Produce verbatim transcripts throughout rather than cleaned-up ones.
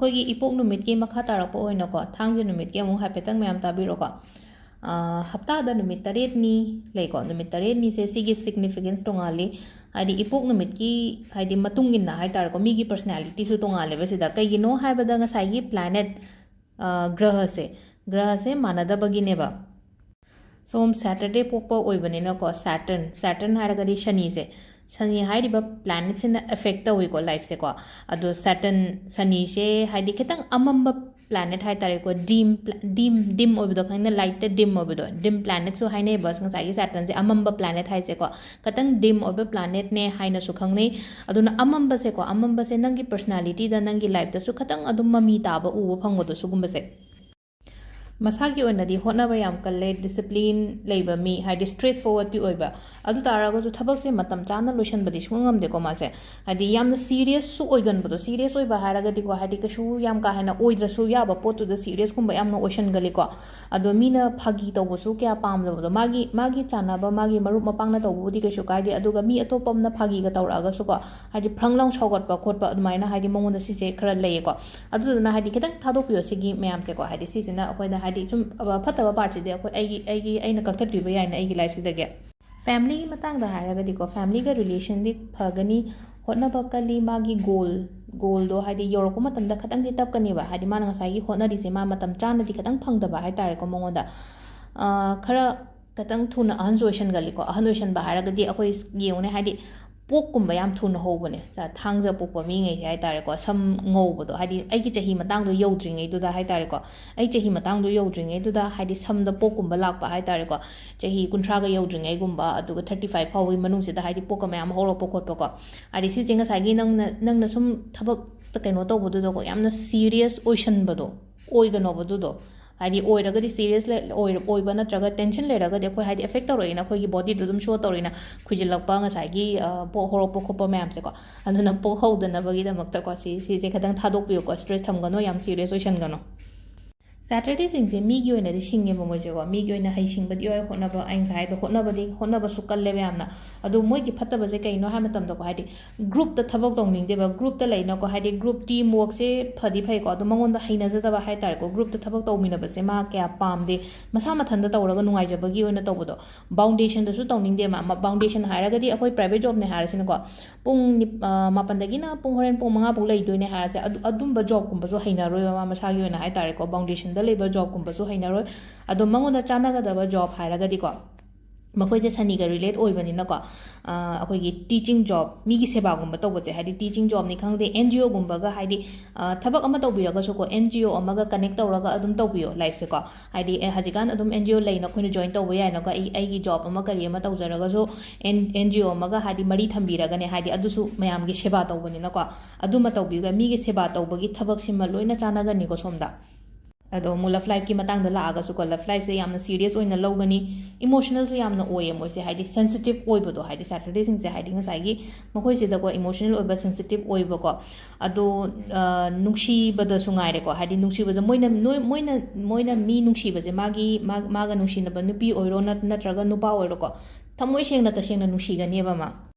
ꯑꯩꯈꯣꯏꯒꯤ ꯏꯄꯣꯛ ꯅꯨꯃꯤꯠꯀꯤ ꯃꯈꯥ ꯇꯥꯔꯛꯄ ꯑꯣꯏꯅꯀꯣ, ꯊꯥꯡꯖ ꯅꯨꯃꯤꯠꯀꯤ ꯑꯃꯨꯛ ꯍꯥꯏꯐꯦꯠꯇꯪ ꯃꯌꯥꯝ ꯇꯥꯕꯤꯔꯣꯀꯣ꯫ ꯑꯥ, ꯍꯞꯇꯥꯗ ꯅꯨꯃꯤꯠ ꯇꯔꯦꯠꯅꯤ ꯂꯩꯀꯣ꯫ ꯅꯨꯃꯤꯠ ꯇꯔꯦꯠꯅꯤꯁꯦ ꯁꯤꯒꯤ significance ꯇꯣꯉꯥꯜꯂꯤ꯫ ꯍꯥꯏꯗꯤ ꯏꯄꯣꯛ ꯅꯨꯃꯤꯠꯀꯤ, ꯍꯥꯏꯗꯤ ꯃꯇꯨꯡ ꯏꯟꯅ ꯍꯥꯏꯇꯥꯔꯦꯀꯣ, ꯃꯤꯒꯤ personalityꯁꯨ ꯇꯣꯉꯥꯜꯂꯦꯕ ꯁꯤꯗ꯫ ꯀꯩꯒꯤꯅꯣ ꯍꯥꯏꯕꯗ ꯉꯁꯥꯏꯒꯤ planet, ꯑꯥ, ꯒ꯭ꯔꯍꯁꯦ, ꯒ꯭ꯔꯍꯁꯦ ꯃꯥꯟꯅꯗꯕꯒꯤꯅꯦꯕ꯫ ꯁꯣꯝ Saturday ꯄꯣꯛꯄ ꯑꯣꯏꯕꯅꯤꯅꯀꯣ, Saturn, Saturn ꯍꯥꯏꯔꯒꯗꯤ ꯁꯅꯤꯁꯦ, ꯁꯅꯤ ꯍꯥꯏꯔꯤꯕ planetꯁꯤꯅ affect ꯇꯧꯏꯀꯣ lifeꯁꯦꯀꯣ꯫ ꯑꯗꯣ Saturn, ꯁꯅꯤꯁꯦ ꯍꯥꯏꯗꯤ ꯈꯤꯇꯪ ꯑꯃꯝꯕ planet ꯍꯥꯏꯇꯥꯔꯦꯀꯣ, dim, dim, dim ꯑꯣꯏꯕꯗꯣ ꯈꯪꯉꯤꯅ, lightꯇ dim ꯑꯣꯏꯕꯗꯣ, dim planetꯁꯨ ꯍꯥꯏꯅꯩꯕ ꯉꯁꯥꯏꯒꯤ Saturnꯁꯦ ꯑꯃꯝꯕ planet ꯍꯥꯏꯁꯦꯀꯣ꯫ ꯈꯤꯇꯪ dim ꯑꯣꯏꯕ planetꯅꯦ ꯍꯥꯏꯅꯁꯨ ꯈꯪꯅꯩ꯫ ꯑꯗꯨꯅ ꯑꯃꯝꯕꯁꯦꯀꯣ, ꯑꯃꯝꯕꯁꯦ ꯅꯪꯒꯤ personalityꯗ, ꯅꯪꯒꯤ lifeꯇꯁꯨ ꯈꯤꯇꯪ ꯑꯗꯨꯝ ꯃꯃꯤ ꯇꯥꯕ ꯎꯕ ꯐꯪꯕꯗꯣ ꯁꯤꯒꯨꯝꯕꯁꯦ꯫ ꯃꯁꯥꯒꯤ ꯑꯣꯏꯅꯗꯤ ꯍꯣꯠꯅꯕ ꯌꯥꯝ ꯀꯜꯂꯦ, discipline ꯂꯩꯕ ꯃꯤ, ꯍꯥꯏꯗꯤ straight forwardꯇꯤ ꯑꯣꯏꯕ꯫ ꯑꯗꯨ ꯇꯥꯔꯒꯁꯨ ꯊꯕꯛꯁꯦ ꯃꯇꯝ ꯆꯥꯅ ꯂꯣꯏꯁꯤꯟꯕꯗꯤ ꯁꯨꯡꯉꯝ ꯉꯝꯗꯦꯀꯣ ꯃꯥꯁꯦ꯫ ꯍꯥꯏꯗꯤ ꯌꯥꯝꯅ seriousꯁꯨ ꯑꯣꯏꯒꯟꯕꯗꯣ, serious ꯑꯣꯏꯕ ꯍꯥꯏꯔꯒꯗꯤꯀꯣ, ꯍꯥꯏꯗꯤ ꯀꯩꯁꯨ ꯌꯥꯝ ꯀꯥ ꯍꯦꯟꯅ ꯑꯣꯏꯗ꯭ꯔꯁꯨ ꯌꯥꯕ ꯄꯣꯠꯇꯨꯗ seriousꯀꯨꯝꯕ ꯌꯥꯝꯅ ꯑꯣꯏꯁꯟꯒꯜꯂꯤꯀꯣ꯫ ꯑꯗꯣ ꯃꯤꯅ ꯐꯥꯒꯤ ꯇꯧꯕꯁꯨ ꯀꯌꯥ ꯄꯥꯝꯗꯕꯗꯣ, ꯃꯥꯒꯤ, ꯃꯥꯒꯤ ꯆꯥꯟꯅꯕ, ꯃꯥꯒꯤ ꯃꯔꯨꯞ ꯃꯄꯥꯡꯅ ꯇꯧꯕꯕꯨꯗꯤ ꯀꯩꯁꯨ ꯀꯥꯏꯗꯦ, ꯑꯗꯨꯒ ꯃꯤ ꯑꯇꯣꯞꯄ ꯑꯃꯅ ꯐꯥꯒꯤꯒ ꯇꯧꯔꯛꯑꯒꯁꯨꯀꯣ, ꯍꯥꯏꯗꯤ ꯐ꯭ꯔꯪ ꯂꯥꯎ ꯁꯥꯎꯒꯠꯄ ꯈꯣꯠꯄ ꯑꯗꯨꯃꯥꯏꯅ ꯍꯥꯏꯗꯤ ꯃꯉꯣꯟꯗ ꯁꯤꯁꯦ ꯈꯔ ꯂꯩꯌꯦꯀꯣ꯫ ꯑꯗꯨꯗꯨꯅ ꯍꯥꯏꯗꯤ ꯈꯤꯇꯪ ꯊꯥꯗꯣꯛꯄꯤꯌꯣ ꯁꯤꯒꯤ ꯃꯌꯥꯝꯁꯦꯀꯣ꯫ ꯍꯥꯏꯗꯤ ꯁꯤꯁꯤꯅ ꯑꯩꯈꯣꯏꯗ ꯍꯥꯏꯗꯤ ꯁꯨꯝ, ꯑ, ꯐꯠꯇꯕ partꯁꯤꯗꯤ ꯑꯩꯈꯣꯏ, ꯑꯩꯒꯤ, ꯑꯩꯒꯤ, ꯑꯩꯅ ꯀꯛꯊꯠꯄꯤꯕ ꯌꯥꯏꯅ ꯑꯩꯒꯤ lifeꯁꯤꯗꯒꯤ꯫ Familyꯒꯤ ꯃꯇꯥꯡꯗ ꯍꯥꯏꯔꯒꯗꯤꯀꯣ, familyꯒ relationꯗꯤ ꯐꯒꯅꯤ, ꯍꯣꯠꯅꯕ ꯀꯜꯂꯤ, ꯃꯥꯒꯤ goal, goalꯗꯣ ꯍꯥꯏꯗꯤ ꯌꯧꯔꯛꯄ ꯃꯇꯝꯗ ꯈꯤꯇꯪꯗꯤ ꯇꯞꯀꯅꯦꯕ, ꯍꯥꯏꯗꯤ ꯃꯥꯅ ꯉꯁꯥꯏꯒꯤ ꯍꯣꯠꯅꯔꯤꯁꯦ ꯃꯥ ꯃꯇꯝ ꯆꯥꯅꯗꯤ ꯈꯤꯇꯪ ꯐꯪꯗꯕ ꯍꯥꯏꯇꯥꯔꯦꯀꯣ ꯃꯉꯣꯟꯗ꯫ ꯑ, ꯈꯔ ꯈꯤꯇꯪ ꯊꯨꯅ ꯑꯍꯟꯁꯨ ꯑꯣꯏꯁꯟꯒꯜꯂꯤꯀꯣ꯫ ꯑꯍꯟ ꯑꯣꯏꯁꯟꯕ ꯍꯥꯏꯔꯒꯗꯤ ꯑꯩꯈꯣꯏ ꯌꯦꯡꯉꯨꯅꯦ, ꯍꯥꯏꯗꯤ ꯄꯣꯛꯀꯨꯝꯕ ꯌꯥꯝ ꯊꯨꯅ ꯍꯧꯕꯅꯦ, ꯊꯥꯡꯖ ꯄꯣꯛꯄ ꯃꯤꯉꯩꯁꯦ ꯍꯥꯏꯇꯥꯔꯦꯀꯣ꯫ ꯁꯝ ꯉꯧꯕꯗꯣ, ꯍꯥꯏꯗꯤ ꯑꯩꯒꯤ ꯆꯍꯤ ꯃꯇꯥꯡꯗꯣ ꯌꯧꯗ꯭ꯔꯤꯉꯩꯗꯨꯗ ꯍꯥꯏꯇꯥꯔꯦꯀꯣ, ꯑꯩ ꯆꯍꯤ ꯃꯇꯥꯡꯗꯣ ꯌꯧꯗ꯭ꯔꯤꯉꯩꯗꯨꯗ ꯍꯥꯏꯗꯤ ꯁꯝꯗ ꯄꯣꯛꯀꯨꯝꯕ ꯂꯥꯛꯄ ꯍꯥꯏꯇꯥꯔꯦꯀꯣ, ꯆꯍꯤ ꯀꯨꯟꯊ꯭ꯔꯥꯒ ꯌꯧꯗ꯭ꯔꯤꯉꯩꯒꯨꯝꯕ, ꯑꯗꯨꯒ thirty five ꯐꯥꯎꯕꯒꯤ ꯃꯅꯨꯡꯁꯤꯗ ꯍꯥꯏꯗꯤ ꯄꯣꯛꯀ ꯃꯌꯥꯝ ꯍꯧꯔꯛꯄ ꯈꯣꯠꯄꯀꯣ꯫ ꯍꯥꯏꯗꯤ ꯁꯤꯁꯦ ꯉꯁꯥꯏꯒꯤ ꯅꯪꯅ, ꯅꯪꯅ ꯁꯨꯝ ꯊꯕꯛꯇ ꯀꯩꯅꯣ ꯇꯧꯕꯗꯨꯗꯀꯣ, ꯌꯥꯝꯅ serious ꯑꯣꯏꯁꯟꯕꯗꯣ ꯑꯣꯏꯒꯅꯣꯕ ꯑꯗꯨꯗꯣ꯫ ꯍꯥꯏꯗꯤ ꯑꯣꯏꯔꯒꯗꯤ serious ꯂꯩ-, ꯑꯣꯏꯔ-, ꯑꯣꯏꯕ ꯅꯠꯇ꯭ꯔꯒ tension ꯂꯩꯔꯒꯗꯤ ꯑꯩꯈꯣꯏ ꯍꯥꯏꯗꯤ affect ꯇꯧꯔꯛꯏꯅ, ꯑꯩꯈꯣꯏꯒꯤ bodyꯗ ꯑꯗꯨꯝ show ꯇꯧꯔꯛꯏꯅ, ꯈꯨꯏꯖꯤꯜꯂꯛꯄ ꯉꯁꯥꯏꯒꯤ, ꯑ, ꯄꯣꯛ ꯍꯧꯔꯛꯄ ꯈꯣꯠꯄ ꯃꯌꯥꯝꯁꯦꯀꯣ꯫ ꯑꯗꯨꯅ ꯄꯣꯛ ꯍꯧꯗꯅꯕꯒꯤꯗꯃꯛꯇꯀꯣ ꯁꯤ, ꯁꯤꯁꯦ ꯈꯤꯇꯪ ꯊꯥꯗꯣꯛꯄꯤꯌꯨꯀꯣ, stress ꯊꯝꯒꯅꯨ, ꯌꯥꯝ serious ꯑꯣꯏꯁꯟꯒꯅꯨ꯫ ꯁꯦꯇꯔꯗꯦꯁꯤꯡꯁꯦ ꯃꯤꯒꯤ ꯑꯣꯏꯅꯗꯤ ꯁꯤꯡꯉꯦꯕ ꯃꯣꯏꯁꯦꯀꯣ, ꯃꯤꯒꯤ ꯑꯣꯏꯅ ꯍꯩꯁꯤꯡꯕꯗꯤ ꯑꯣꯏ, ꯍꯣꯠꯅꯕ, ꯑꯩ ꯉꯁꯥꯏ ꯍꯥꯏꯗꯣ, ꯍꯣꯠꯅꯕꯗꯤ, ꯍꯣꯠꯅꯕꯁꯨ ꯀꯜꯂꯦꯕ ꯌꯥꯝꯅ꯫ ꯑꯗꯣ ꯃꯣꯏꯒꯤ ꯐꯠꯇꯕꯁꯦ ꯀꯩꯅꯣ ꯍꯥꯏ ꯃꯇꯝꯗꯀꯣ, ꯍꯥꯏꯗꯤ ꯒ꯭ꯔꯨꯞꯇ ꯊꯕꯛ ꯇꯧꯅꯤꯡꯗꯦꯕ, ꯒ꯭ꯔꯨꯞꯇ ꯂꯩꯅꯀꯣ, ꯍꯥꯏꯗꯤ ꯒ꯭ꯔꯨꯞ ꯇꯤꯝ ꯋꯥꯔꯛꯁꯦ ꯐꯗꯤ ꯐꯩꯀꯣ, ꯑꯗꯣ ꯃꯉꯣꯟꯗ ꯍꯩꯅꯖꯗꯕ ꯍꯥꯏ ꯇꯥꯔꯦꯀꯣ, ꯒ꯭ꯔꯨꯞꯇ ꯊꯕꯛ ꯇꯧꯃꯤꯟꯅꯕꯁꯦ ꯃꯥ ꯀꯌꯥ ꯄꯥꯝꯗꯦ, ꯃꯁꯥ ꯃꯊꯟꯇ ꯇꯧꯔꯒ ꯅꯨꯡꯉꯥꯏꯖꯕꯒꯤ ꯑꯣꯏꯅ ꯇꯧꯕꯗꯣ, ꯕꯥꯎꯟꯗꯦꯁꯟꯗꯁꯨ ꯇꯧꯅꯤꯡꯗꯦ ꯃꯥ꯫ ꯕꯥꯎꯟꯗꯦꯁꯟ ꯍꯥꯏꯔꯒꯗꯤ ꯑꯩꯈꯣꯏ ꯄ꯭ꯔꯥꯏꯚꯦꯠ ꯖꯣꯕꯅꯦ ꯍꯥꯏꯔꯁꯤꯅꯀꯣ, ꯄꯨꯡ ꯅꯤꯞ-, ꯑ, ꯃꯥꯄꯟꯗꯒꯤꯅ ꯄꯨꯡ ꯍꯣꯔꯦꯟ ꯄꯨꯡ ꯃꯉꯥ ꯐꯥꯎ ꯂꯩꯗꯣꯏꯅꯦ ꯍꯥꯏꯔꯁꯦ, ꯑꯗꯨ, ꯑꯗꯨꯝꯕ ꯖꯣꯕꯀꯨꯝꯕꯁꯨ ꯍꯩꯅꯔꯣꯏꯕ ꯃꯥ ꯃꯁꯥꯒꯤ ꯑꯣꯏꯅ ꯍꯥꯏ ꯇꯥꯔꯦꯀꯣ, ꯕꯥꯎꯟꯗꯦꯁꯟꯗ ꯂꯩꯕ ꯖꯣꯕꯀꯨꯝꯕꯁꯨ ꯍꯩꯅꯔꯣꯏ꯫ ꯑꯗꯣ ꯃꯉꯣꯟꯗ ꯆꯥꯟꯅꯒꯗꯕ ꯖꯣꯕ ꯍꯥꯏꯔꯒꯗꯤꯀꯣ, ꯃꯈꯣꯏꯁꯦ ꯁꯅꯤꯒ ꯔꯤꯂꯦꯠ ꯑꯣꯏꯕꯅꯤꯅꯀꯣ, ꯑ, ꯑꯩꯈꯣꯏꯒꯤ ꯇꯤꯆꯤꯡ ꯖꯣꯕ, ꯃꯤꯒꯤ ꯁꯦꯕꯥꯒꯨꯝꯕ ꯇꯧꯕꯁꯦ, ꯍꯥꯏꯗꯤ ꯇꯤꯆꯤꯡ ꯖꯣꯕꯅꯤ ꯈꯪꯗꯦ, ꯑꯦꯟ ꯖꯤ ꯑꯣꯒꯨꯝꯕꯒ, ꯍꯥꯏꯗꯤ, ꯑ, ꯊꯕꯛ ꯑꯃ ꯇꯧꯕꯤꯔꯒꯁꯨꯀꯣ, ꯑꯦꯟ ꯖꯤ ꯑꯣ ꯑꯃꯒ ꯀꯅꯦꯛ ꯇꯧꯔꯒ ꯑꯗꯨꯝ ꯇꯧꯕꯤꯌꯣ ꯂꯥꯏꯐꯁꯦꯀꯣ꯫ ꯍꯥꯏꯗꯤ, ꯑꯦ, ꯍꯧꯖꯤꯛꯀꯥꯟ ꯑꯗꯨꯝ ꯑꯦꯟ ꯖꯤ ꯑꯣ ꯂꯩꯅ ꯑꯩꯈꯣꯏꯅ ꯖꯣꯏꯟ ꯇꯧꯕ ꯌꯥꯏꯅꯀꯣ, ꯑꯩ, ꯑꯩꯒꯤ ꯖꯣꯕ ꯑꯃ ꯀꯔꯤ ꯑꯃ ꯇꯧꯖꯔꯒꯁꯨ, ꯑꯦꯟ, ꯑꯦꯟ ꯖꯤ ꯑꯣ ꯑꯃꯒ ꯍꯥꯏꯗꯤ ꯃꯔꯤ ꯊꯝꯕꯤꯔꯒꯅꯦ, ꯍꯥꯏꯗꯤ ꯑꯗꯨꯁꯨ ꯃꯌꯥꯝꯒꯤ ꯁꯦꯕꯥ ꯇꯧꯕꯅꯤꯅꯀꯣ, ꯑꯗꯨꯃ ꯇꯧꯕꯤꯌꯨꯒ, ꯃꯤꯒꯤ ꯁꯦꯕꯥ ꯇꯧꯕꯒꯤ ꯊꯕꯛꯁꯤꯃ ꯂꯣꯏꯅ ꯆꯥꯟꯅꯒꯅꯤꯀꯣ ꯁꯣꯝꯗ꯫ ꯑꯗꯣ ꯑꯃꯨꯛ ꯂꯞ ꯂꯥꯏꯐꯀꯤ ꯃꯇꯥꯡꯗ ꯂꯥꯛꯑꯒꯁꯨꯀꯣ, ꯂꯞ ꯂꯥꯏꯐꯁꯦ ꯌꯥꯝꯅ ꯁꯤꯔꯤꯌꯁ ꯑꯣꯏꯅ ꯂꯧꯒꯅꯤ, ꯏꯃꯣꯁꯅꯦꯜꯁꯨ ꯌꯥꯝꯅ ꯑꯣꯏꯌꯦ ꯃꯣꯏꯁꯦ, ꯍꯥꯏꯗꯤ ꯁꯦꯟꯁꯤꯇꯤꯞ ꯑꯣꯏꯕꯗꯣ, ꯍꯥꯏꯗꯤ ꯁꯦꯇꯔꯗꯦꯁꯤꯡꯁꯦ, ꯍꯥꯏꯗꯤ ꯉꯁꯥꯏꯒꯤ ꯃꯈꯣꯏꯁꯤꯗꯀꯣ ꯏꯃꯣꯁꯅꯦꯜ ꯑꯣꯏꯕ, ꯁꯦꯟꯁꯤꯇꯤꯞ ꯑꯣꯏꯕꯀꯣ꯫ ꯑꯗꯣ, ꯑ, ꯅꯨꯡꯁꯤꯕꯗꯁꯨ ꯉꯥꯏꯔꯦꯀꯣ, ꯍꯥꯏꯗꯤ ꯅꯨꯡꯁꯤꯕꯁꯦ ꯃꯣꯏꯅ, ꯅꯣꯏ-, ꯃꯣꯏꯅ, ꯃꯣꯏꯅ ꯃꯤ ꯅꯨꯡꯁꯤꯕꯁꯦ, ꯃꯥꯒꯤ, ꯃꯥ-, ꯃꯥꯒ ꯅꯨꯡꯁꯤꯅꯕ ꯅꯨꯄꯤ ꯑꯣꯏꯔꯣ ꯅꯠ-, ꯅꯠꯇ꯭ꯔꯒ ꯅꯨꯄꯥ ꯑꯣꯏꯔꯣꯀꯣ, ꯊꯃꯣꯏ ꯁꯦꯡꯅ ꯇꯁꯦꯡꯅ ꯅꯨꯡꯁꯤꯒꯅꯦꯕ ꯃꯥ꯫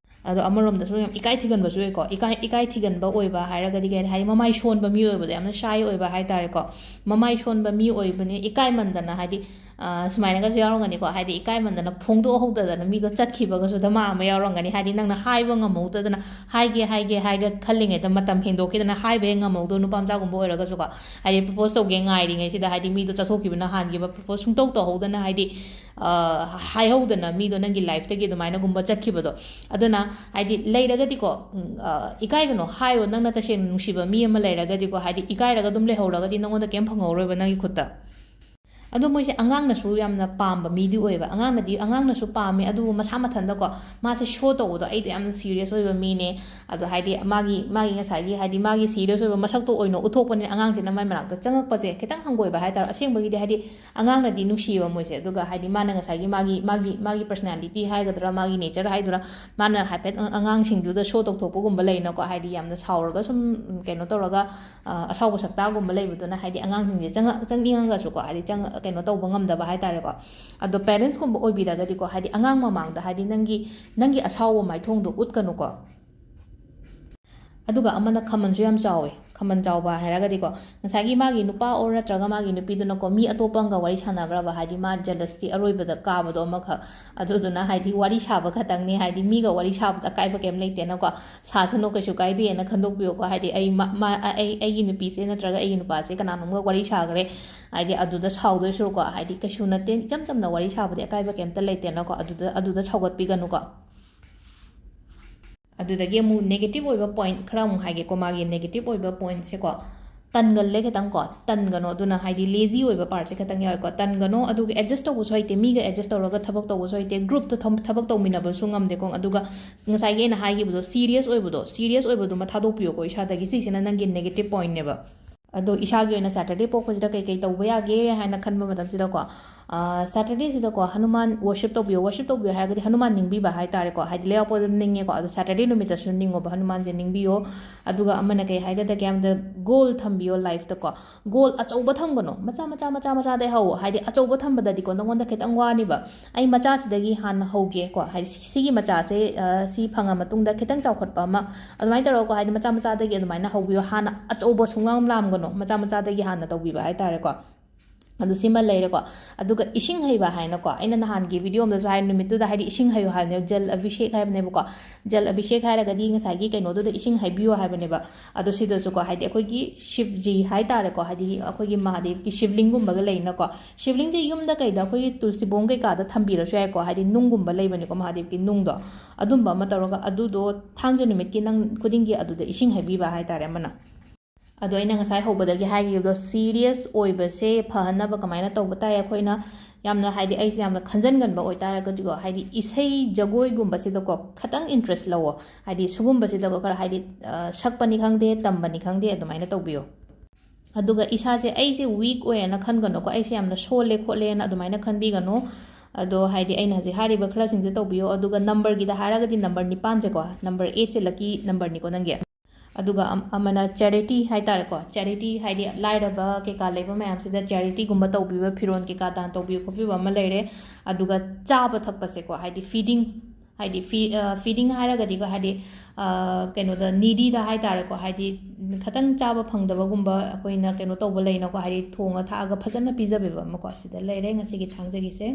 ꯑꯗꯣ ꯑꯃꯔꯣꯝꯗꯁꯨ ꯌꯥꯝ ꯏꯀꯥꯏ ꯊꯤꯒꯟꯕꯁꯨ ꯑꯣꯏꯀꯣ, ꯏꯀꯥꯏ, ꯏꯀꯥꯏ ꯊꯤꯒꯟꯕ ꯑꯣꯏꯕ ꯍꯥꯏꯔꯒꯗꯤ ꯀꯩ ꯍꯥꯏꯅꯤ, ꯍꯥꯏꯗꯤ ꯃꯃꯥꯏ ꯁꯣꯟꯕ ꯃꯤ ꯑꯣꯏꯕꯗꯣ, ꯌꯥꯝꯅ ꯁꯥꯏ ꯑꯣꯏꯕ ꯍꯥꯏ ꯇꯥꯔꯦꯀꯣ, ꯃꯃꯥꯏ ꯁꯣꯟꯕ ꯃꯤ ꯑꯣꯏꯕꯅꯤ, ꯏꯀꯥꯏꯃꯟꯗꯅ, ꯍꯥꯏꯗꯤ, ꯑ, ꯁꯨꯃꯥꯏꯅꯒꯁꯨ ꯌꯥꯎꯔꯝꯒꯅꯤꯀꯣ, ꯍꯥꯏꯗꯤ ꯏꯀꯥꯏꯃꯟꯗꯅ ꯐꯣꯡꯗꯣꯛꯍꯧꯗꯗꯅ ꯃꯤꯗꯣ ꯆꯠꯈꯤꯕꯒꯁꯨ ꯗꯃꯥ ꯑꯃ ꯌꯥꯎꯔꯝꯒꯅꯤ, ꯍꯥꯏꯗꯤ ꯅꯪꯅ ꯍꯥꯏꯕ ꯉꯝꯍꯧꯗꯗꯅ, ꯍꯥꯏꯒꯦ, ꯍꯥꯏꯒꯦ, ꯍꯥꯏꯒꯦ ꯈꯜꯂꯤꯉꯩꯗ ꯃꯇꯝ ꯍꯦꯟꯗꯣꯛꯈꯤꯗꯅ ꯍꯥꯏꯕ ꯍꯦꯛ ꯉꯝꯍꯧꯗꯕ ꯅꯨꯄꯥ ꯃꯆꯥꯒꯨꯝꯕ ꯑꯣꯏꯔꯒꯁꯨꯀꯣ, ꯍꯥꯏꯗꯤ ꯄ꯭ꯔꯄꯣꯁ ꯇꯧꯒꯦ ꯉꯥꯏꯔꯤꯉꯩꯁꯤꯗ, ꯍꯥꯏꯗꯤ ꯃꯤꯗꯣ ꯆꯠꯊꯣꯛꯈꯤꯕꯅ ꯍꯥꯟꯈꯤꯕ, ꯄ꯭ꯔꯄꯣꯁ ꯁꯨꯡꯇꯧ ꯇꯧꯍꯧꯗꯅ, ꯍꯥꯏꯗꯤ, ꯑ, ꯍꯥꯏꯍꯧꯗꯅ ꯃꯤꯗꯣ ꯅꯪꯒꯤ ꯂꯥꯏꯐꯇꯒꯤ ꯑꯗꯨꯃꯥꯏꯅꯒꯨꯝꯕ ꯆꯠꯈꯤꯕꯗꯣ꯫ ꯑꯗꯨꯅ ꯍꯥꯏꯗꯤ ꯂꯩꯔꯒꯗꯤꯀꯣ, ꯎꯝ, ꯑ, ꯏꯀꯥꯏꯒꯅꯣ, ꯍꯥꯏꯌꯣ, ꯅꯪꯅ ꯇꯁꯦꯡꯅ ꯅꯨꯡꯁꯤꯕ ꯃꯤ ꯑꯃ ꯂꯩꯔꯒꯗꯤꯀꯣ, ꯍꯥꯏꯗꯤ ꯏꯀꯥꯏꯔꯒ ꯑꯗꯨꯝ ꯂꯩꯍꯧꯔꯒꯗꯤ ꯅꯪꯉꯣꯟꯗ ꯀꯩꯝ ꯐꯪꯍꯧꯔꯣꯏꯕ ꯅꯪꯒꯤ ꯈꯨꯠꯇ꯫ ꯑꯗꯣ ꯃꯣꯏꯁꯦ ꯑꯉꯥꯡꯅꯁꯨ ꯌꯥꯝꯅ ꯄꯥꯝꯕ ꯃꯤꯗꯤ ꯑꯣꯏꯌꯦꯕ꯫ ꯑꯉꯥꯡꯅꯗꯤ, ꯑꯉꯥꯡꯅꯁꯨ ꯄꯥꯝꯃꯦ, ꯑꯗꯨꯕꯨ ꯃꯁꯥ ꯃꯊꯟꯇꯀꯣ, ꯃꯥꯁꯦ ꯁꯣ ꯇꯧꯕꯗꯣ, "ꯑꯩꯗꯣ ꯌꯥꯝꯅ ꯁꯤꯔꯤꯌꯁ ꯑꯣꯏꯕ ꯃꯤꯅꯦ"꯫ ꯑꯗꯣ ꯍꯥꯏꯗꯤ ꯃꯥꯒꯤ, ꯃꯥꯒꯤ ꯉꯁꯥꯏꯒꯤ, ꯍꯥꯏꯗꯤ ꯃꯥꯒꯤ ꯁꯤꯔꯤꯌꯁ ꯑꯣꯏꯕ ꯃꯁꯛꯇꯣ ꯑꯣꯏꯅ ꯎꯠꯊꯣꯛꯄꯅꯤꯅ, ꯑꯉꯥꯡꯁꯤꯅ ꯃꯥꯏ ꯃꯅꯥꯛꯇ ꯆꯪꯉꯛꯄꯁꯦ ꯈꯤꯇꯪ ꯍꯪꯒꯣꯏꯕ ꯍꯥꯏꯇꯥꯔꯦ꯫ ꯑꯁꯦꯡꯕꯒꯤꯗꯤ ꯍꯥꯏꯗꯤ ꯑꯉꯥꯡꯅꯗꯤ ꯅꯨꯡꯁꯤꯌꯦꯕ ꯃꯣꯏꯁꯦ꯫ ꯑꯗꯨꯒ ꯍꯥꯏꯗꯤ ꯃꯥꯅ ꯉꯁꯥꯏꯒꯤ ꯃꯥꯒꯤ, ꯃꯥꯒꯤ, ꯃꯥꯒꯤ ꯄꯔꯁꯅꯦꯂꯤꯇꯤ ꯍꯥꯏꯒꯗ꯭ꯔꯥ, ꯃꯥꯒꯤ ꯅꯦꯆꯔ ꯍꯥꯏꯗꯨꯔꯥ, ꯃꯥꯅ ꯍꯥꯏꯐꯦꯠ ꯑꯉꯥꯡꯁꯤꯡꯗꯨꯗ ꯁꯣ ꯇꯧꯊꯣꯛꯄꯒꯨꯝꯕ ꯂꯩꯅꯀꯣ, ꯍꯥꯏꯗꯤ ꯌꯥꯝꯅ ꯁꯥꯎꯔꯒ ꯁꯨꯝ ꯀꯩꯅꯣ ꯇꯧꯔꯒ, ꯑ, ꯑꯁꯥꯎꯕ ꯁꯛꯇꯥꯒꯨꯝꯕ ꯂꯩꯕꯗꯨꯅ ꯍꯥꯏꯗꯤ ꯑꯉꯥꯡꯁꯤꯡꯁꯦ ꯆꯪꯉ-, ꯆꯪꯅꯤꯡꯉꯒꯁꯨꯀꯣ, ꯍꯥꯏꯗꯤ ꯆꯪ-, ꯀꯩꯅꯣ ꯇꯧꯕ ꯉꯝꯗꯕ ꯍꯥꯏꯇꯥꯔꯦꯀꯣ꯫ ꯑꯗꯣ ꯄꯦꯔꯦꯟꯁꯀꯨꯝꯕ ꯑꯣꯏꯕꯤꯔꯒꯗꯤꯀꯣ, ꯍꯥꯏꯗꯤ ꯑꯉꯥꯡ ꯃꯃꯥꯡꯗ ꯍꯥꯏꯗꯤ ꯅꯪꯒꯤ, ꯅꯪꯒꯤ ꯑꯁꯥꯎꯕ ꯃꯥꯏꯊꯣꯡꯗꯣ ꯎꯠꯀꯅꯨꯀꯣ꯫ ꯑꯗꯨꯒ ꯑꯃꯅ ꯈꯃꯟꯁꯨ ꯌꯥꯝ ꯆꯥꯎꯋꯦ꯫ ꯈꯃꯟ ꯆꯥꯎꯕ ꯍꯥꯏꯔꯒꯗꯤꯀꯣ, ꯉꯁꯥꯏꯒꯤ ꯃꯥꯒꯤ ꯅꯨꯄꯥ ꯑꯣꯔ ꯅꯠꯇ꯭ꯔꯒ ꯃꯥꯒꯤ ꯅꯨꯄꯤꯗꯨꯅꯀꯣ, ꯃꯤ ꯑꯇꯣꯞꯄ ꯑꯃꯒ ꯋꯥꯔꯤ ꯁꯥꯟꯅꯈ꯭ꯔꯕ, ꯍꯥꯏꯗꯤ ꯃꯥ ꯖꯦꯂꯁꯇꯤ ꯑꯔꯣꯏꯕꯗ ꯀꯥꯕꯗꯣ ꯑꯃꯈꯛ, ꯑꯗꯨꯗꯨꯅ ꯍꯥꯏꯗꯤ ꯋꯥꯔꯤ ꯁꯥꯕ ꯈꯛꯇꯪꯅꯦ, ꯍꯥꯏꯗꯤ ꯃꯤꯒ ꯋꯥꯔꯤ ꯁꯥꯕꯗ ꯑꯀꯥꯏꯕ ꯀꯩꯝ ꯂꯩꯇꯦꯅꯀꯣ, ꯁꯥꯁꯅꯨ, ꯀꯩꯁꯨ ꯀꯥꯏꯗꯦꯅ ꯈꯟꯗꯣꯛꯄꯤꯌꯣꯀꯣ꯫ ꯍꯥꯏꯗꯤ ꯑꯩ ꯃ-, ꯃꯥ-, ꯑꯩ, ꯑꯩꯒꯤ ꯅꯨꯄꯤꯁꯦ ꯅꯠꯇ꯭ꯔꯒ ꯑꯩꯒꯤ ꯅꯨꯄꯥꯁꯦ ꯀꯅꯥꯅꯣꯝꯒ ꯋꯥꯔꯤ ꯁꯥꯈ꯭ꯔꯦ, ꯍꯥꯏꯗꯤ ꯑꯗꯨꯗ ꯁꯥꯎꯗꯣꯏ ꯁꯔꯨꯛꯀꯣ, ꯍꯥꯏꯗꯤ ꯀꯩꯁꯨ ꯅꯠꯇꯦ, ꯏꯆꯝ ꯆꯝꯅ ꯋꯥꯔꯤ ꯁꯥꯕꯗꯤ ꯑꯀꯥꯏꯕ ꯀꯩꯝꯇ ꯂꯩꯇꯦꯅꯀꯣ, ꯑꯗꯨꯗ, ꯑꯗꯨꯗ ꯁꯥꯎꯒꯠꯄꯤꯒꯅꯨꯀꯣ꯫ ꯑꯗꯨꯗꯒꯤ ꯑꯃꯨꯛ ꯅꯦꯒꯦꯇꯤꯚ ꯑꯣꯏꯕ ꯄꯣꯏꯟꯠ ꯈꯔ ꯑꯃꯨꯛ ꯍꯥꯏꯒꯦꯀꯣ꯫ ꯃꯥꯒꯤ ꯅꯦꯒꯦꯇꯤꯚ ꯑꯣꯏꯕ ꯄꯣꯏꯟꯠꯁꯦꯀꯣ, ꯇꯟꯒꯜꯂꯦ ꯈꯤꯇꯪꯀꯣ, ꯇꯟꯒꯅꯣ꯫ ꯑꯗꯨꯅ ꯍꯥꯏꯗꯤ ꯂꯦꯖꯤ ꯑꯣꯏꯕ ꯄꯥꯔꯠꯁꯦ ꯈꯤꯇꯪ ꯌꯥꯎꯋꯦꯀꯣ, ꯇꯟꯒꯅꯣ꯫ ꯑꯗꯨꯒ ꯑꯦꯗꯖꯁ ꯇꯧꯕꯁꯨ ꯍꯩꯇꯦ, ꯃꯤꯒ ꯑꯦꯗꯖꯁ ꯇꯧꯔꯒ ꯊꯕꯛ ꯇꯧꯕꯁꯨ ꯍꯩꯇꯦ, ꯒ꯭ꯔꯨꯞꯇ ꯊꯝ-, ꯊꯕꯛ ꯇꯧꯃꯤꯟꯅꯕꯁꯨ ꯉꯝꯗꯦꯀꯣ꯫ ꯑꯗꯨꯒ ꯉꯁꯥꯏꯒꯤ ꯑꯩꯅ ꯍꯥꯏꯈꯤꯕꯗꯣ, ꯁꯤꯔꯤꯌꯁ ꯑꯣꯏꯕꯗꯣ, ꯁꯤꯔꯤꯌꯁ ꯑꯣꯏꯕꯗꯨꯃ ꯊꯥꯗꯣꯛꯄꯤꯌꯣꯀꯣ ꯏꯁꯥꯗꯒꯤ꯫ ꯁꯤꯁꯤꯅ ꯅꯪꯒꯤ ꯅꯦꯒꯦꯇꯤꯚ ꯄꯣꯏꯟꯠꯅꯦꯕ꯫ ꯑꯗꯣ ꯏꯁꯥꯒꯤ ꯑꯣꯏꯅ ꯁꯦꯇꯔꯗꯦ ꯄꯣꯛꯄꯁꯤꯗ ꯀꯩꯀꯩ ꯇꯧꯕ ꯌꯥꯒꯦ ꯍꯥꯏꯅ ꯈꯟꯕ ꯃꯇꯝꯁꯤꯗꯀꯣ, ꯑ, ꯁꯦꯇꯔꯗꯦꯁꯤꯗꯀꯣ ꯍꯅꯨꯃꯥꯟ ꯋꯔꯁꯤꯞ ꯇꯧꯕꯤꯌꯣ꯫ ꯋꯔꯁꯤꯞ ꯇꯧꯕꯤꯌꯣ ꯍꯥꯏꯔꯒꯗꯤ ꯍꯅꯨꯃꯥꯟ ꯅꯤꯡꯕꯤꯕ ꯍꯥꯏꯇꯥꯔꯦꯀꯣ, ꯍꯥꯏꯗꯤ ꯂꯩꯕꯥꯛꯄꯣꯛꯄꯗ ꯅꯤꯡꯉꯦꯀꯣ, ꯑꯗꯣ ꯁꯦꯇꯔꯗꯦ ꯅꯨꯃꯤꯠꯇꯁꯨ ꯅꯤꯡꯉꯣꯕ, ꯍꯅꯨꯃꯥꯟꯁꯦ ꯅꯤꯡꯕꯤꯌꯣ꯫ ꯑꯗꯨꯒ ꯑꯃꯅ ꯀꯩ ꯍꯥꯏꯒꯗꯒꯦ ꯍꯥꯏꯕꯗ, ꯒꯣꯜ ꯊꯝꯕꯤꯌꯣ ꯂꯥꯏꯐꯇꯀꯣ꯫ ꯒꯣꯜ ꯑꯆꯧꯕ ꯊꯝꯒꯅꯣ, ꯃꯆꯥ ꯃꯆꯥ, ꯃꯆꯥ ꯃꯆꯥꯗꯩ ꯍꯧꯋꯣ꯫ ꯍꯥꯏꯗꯤ ꯑꯆꯧꯕ ꯊꯝꯕꯗꯗꯤꯀꯣ ꯅꯉꯣꯟꯗ ꯈꯤꯇꯪ ꯋꯥꯅꯤꯕ꯫ ꯑꯩ ꯃꯆꯥꯁꯤꯗꯒꯤ ꯍꯥꯟꯅ ꯍꯧꯒꯦꯀꯣ, ꯍꯥꯏꯗꯤ ꯁꯤ-, ꯁꯤꯒꯤ ꯃꯆꯥꯁꯦ, ꯑ, ꯁꯤ ꯐꯪꯉ ꯃꯇꯨꯡꯗ ꯈꯤꯇꯪ ꯆꯥꯎꯈꯠꯄ ꯑꯃ, ꯑꯗꯨꯃꯥꯏꯅ ꯇꯧꯔꯒꯀꯣ, ꯍꯥꯏꯗꯤ ꯃꯆꯥ ꯃꯆꯥꯗꯒꯤ ꯑꯗꯨꯃꯥꯏꯅ ꯍꯧꯕꯤꯌꯣ꯫ ꯍꯥꯟꯅ ꯑꯆꯧꯕ ꯁꯨꯡꯂꯥꯝ ꯂꯥꯝꯒꯅꯣ, ꯃꯆꯥ ꯃꯆꯥꯗꯒꯤ ꯍꯥꯟꯅ ꯇꯧꯕꯤꯕ ꯍꯥꯏꯇꯥꯔꯦꯀꯣ꯫ ꯑꯗꯨ ꯁꯤꯃ ꯂꯩꯔꯦꯀꯣ꯫ ꯑꯗꯨꯒ ꯏꯁꯤꯡ ꯍꯩꯕ ꯍꯥꯏꯅꯀꯣ, ꯑꯩꯅ ꯅꯍꯥꯟꯒꯤ ꯚꯤꯗꯤꯑꯣ ꯑꯃꯗꯁꯨ ꯍꯥꯏ, ꯅꯨꯃꯤꯠꯇꯨꯗ ꯍꯥꯏꯗꯤ ꯏꯁꯤꯡ ꯍꯩꯌꯨ ꯍꯥꯏꯕꯅꯦꯕ, ꯖꯜ ꯑꯚꯤꯁꯦꯛ ꯍꯥꯏꯕꯅꯦꯕꯀꯣ꯫ ꯖꯜ ꯑꯚꯤꯁꯦꯛ ꯍꯥꯏꯔꯒꯗꯤ ꯉꯁꯥꯏꯒꯤ ꯀꯩꯅꯣꯗꯨꯗ ꯏꯁꯤꯡ ꯍꯩꯕꯤꯌꯨ ꯍꯥꯏꯕꯅꯦꯕ꯫ ꯑꯗꯣ ꯁꯤꯗꯁꯨꯀꯣ, ꯍꯥꯏꯗꯤ ꯑꯩꯈꯣꯏꯒꯤ ꯁꯤꯕꯖꯤ ꯍꯥꯏꯇꯥꯔꯦꯀꯣ, ꯍꯥꯏꯗꯤ ꯑꯩꯈꯣꯏꯒꯤ ꯃꯍꯥꯗꯦꯕꯀꯤ ꯁꯤꯕꯂꯤꯡꯒꯨꯝꯕꯒ ꯂꯩꯅꯀꯣ, ꯁꯤꯕꯂꯤꯡꯁꯦ ꯌꯨꯝꯗ ꯀꯩꯗ ꯑꯩꯈꯣꯏꯒꯤ ꯇꯨꯜꯁꯤꯕꯣꯡ ꯀꯩꯀꯥꯗ ꯊꯝꯕꯤꯔꯁꯨ ꯌꯥꯏꯀꯣ, ꯍꯥꯏꯗꯤ ꯅꯨꯡꯒꯨꯝꯕ ꯂꯩꯕꯅꯤꯀꯣ ꯃꯍꯥꯗꯦꯕꯀꯤ ꯅꯨꯡꯗꯣ, ꯑꯗꯨꯝꯕ ꯑꯃ ꯇꯧꯔꯒ ꯑꯗꯨꯗꯣ ꯊꯥꯡꯖ ꯅꯨꯃꯤꯠꯀꯤ ꯅꯪ ꯈꯨꯗꯤꯡꯒꯤ ꯑꯗꯨꯗ ꯏꯁꯤꯡ ꯍꯩꯕꯤꯕ ꯍꯥꯏꯇꯥꯔꯦ ꯑꯃꯅ꯫ ꯑꯗꯣ ꯑꯩꯅ ꯉꯁꯥꯏ ꯍꯧꯕꯗꯒꯤ ꯍꯥꯏꯈꯤꯕꯗꯣ, ꯁꯤꯔꯤꯌꯁ ꯑꯣꯏꯕꯁꯦ ꯐꯍꯟꯅꯕ ꯀꯃꯥꯏꯅ ꯇꯧꯕ ꯇꯥꯏ? ꯑꯩꯈꯣꯏꯅ ꯌꯥꯝꯅ, ꯍꯥꯏꯗꯤ, ꯑꯩꯁꯦ ꯌꯥꯝꯅ ꯈꯟꯖꯟꯒꯟꯕ ꯑꯣꯏꯇꯥꯔꯒꯗꯤꯀꯣ, ꯍꯥꯏꯗꯤ, ꯏꯁꯩ ꯖꯒꯣꯏꯒꯨꯝꯕꯁꯤꯗꯀꯣ ꯈꯇꯪ ꯏꯟꯇꯔꯦꯁ ꯂꯧꯋꯣ꯫ ꯍꯥꯏꯗꯤ, ꯁꯤꯒꯨꯝꯕꯁꯤꯗꯀꯣ ꯈꯔ, ꯍꯥꯏꯗꯤ, ꯑ, ꯁꯛꯄꯅꯤ ꯈꯪꯗꯦ, ꯇꯝꯕꯅꯤ ꯈꯪꯗꯦ, ꯑꯗꯨꯃꯥꯏꯅ ꯇꯧꯕꯤꯌꯣ꯫ ꯑꯗꯨꯒ ꯏꯁꯥꯁꯦ, ꯑꯩꯁꯦ ꯋꯤꯛ ꯑꯣꯏꯌꯦꯅ ꯈꯟꯒꯅꯨꯀꯣ, ꯑꯩꯁꯦ ꯌꯥꯝꯅ ꯁꯣꯜꯂꯦ ꯈꯣꯠꯂꯦꯅ ꯑꯗꯨꯃꯥꯏꯅ ꯈꯟꯕꯤꯒꯅꯨ꯫ ꯑꯗꯣ, ꯍꯥꯏꯗꯤ, ꯑꯩꯅ ꯍꯧꯖꯤꯛ ꯍꯥꯏꯔꯤꯕ ꯈꯔꯁꯤꯡꯁꯦ ꯇꯧꯕꯤꯌꯣ꯫ ꯑꯗꯨꯒ ꯅꯝꯕꯔꯒꯤꯗ ꯍꯥꯏꯔꯒꯗꯤ ꯅꯝꯕꯔ ꯅꯤꯄꯥꯟꯁꯦꯀꯣ, ꯅꯝꯕꯔ ꯑꯩꯠꯁꯦ ꯂꯛꯀꯤ ꯅꯝꯕꯔꯅꯤꯀꯣ ꯅꯪꯒꯤ꯫ ꯑꯗꯨꯒ ꯑꯝ-, ꯑꯃꯅ ꯆꯦꯔꯤꯇꯤ ꯍꯥꯏꯇꯥꯔꯦꯀꯣ꯫ ꯆꯦꯔꯤꯇꯤ ꯍꯥꯏꯗꯤ ꯂꯥꯏꯔꯕ ꯀꯩꯀꯥ ꯂꯩꯕ ꯃꯌꯥꯝꯁꯤꯗ ꯆꯦꯔꯤꯇꯤꯒꯨꯝꯕ ꯇꯧꯕꯤꯕ, ꯐꯤꯔꯣꯜ ꯀꯩꯀꯥ ꯗꯥꯟ ꯇꯧꯕꯤꯕ ꯈꯣꯠꯄꯤꯕ ꯑꯃ ꯂꯩꯔꯦ꯫ ꯑꯗꯨꯒ ꯆꯥꯕ ꯊꯛꯄꯁꯦꯀꯣ, ꯍꯥꯏꯗꯤ ꯐꯤꯗꯤꯡ, ꯍꯥꯏꯗꯤ ꯐꯤ-, ꯑ, ꯐꯤꯗꯤꯡ ꯍꯥꯏꯔꯒꯗꯤꯀꯣ, ꯍꯥꯏꯗꯤ, ꯑ, ꯀꯩꯅꯣꯗ, ꯅꯤꯗꯤꯗ ꯍꯥꯏꯇꯥꯔꯦꯀꯣ, ꯍꯥꯏꯗꯤ ꯈꯤꯇꯪ ꯆꯥꯕ ꯐꯪꯗꯕꯒꯨꯝꯕ, ꯑꯩꯈꯣꯏꯅ ꯀꯩꯅꯣ ꯇꯧꯕ ꯂꯩꯅꯀꯣ, ꯍꯥꯏꯗꯤ ꯊꯣꯡꯉ ꯊꯥꯛꯑꯒ ꯐꯖꯅ ꯄꯤꯖꯕꯤꯕ ꯑꯃꯀꯣ, ꯁꯤꯗ ꯂꯩꯔꯦ ꯉꯁꯤꯒꯤ ꯊꯥꯡꯖꯒꯤꯁꯦ꯫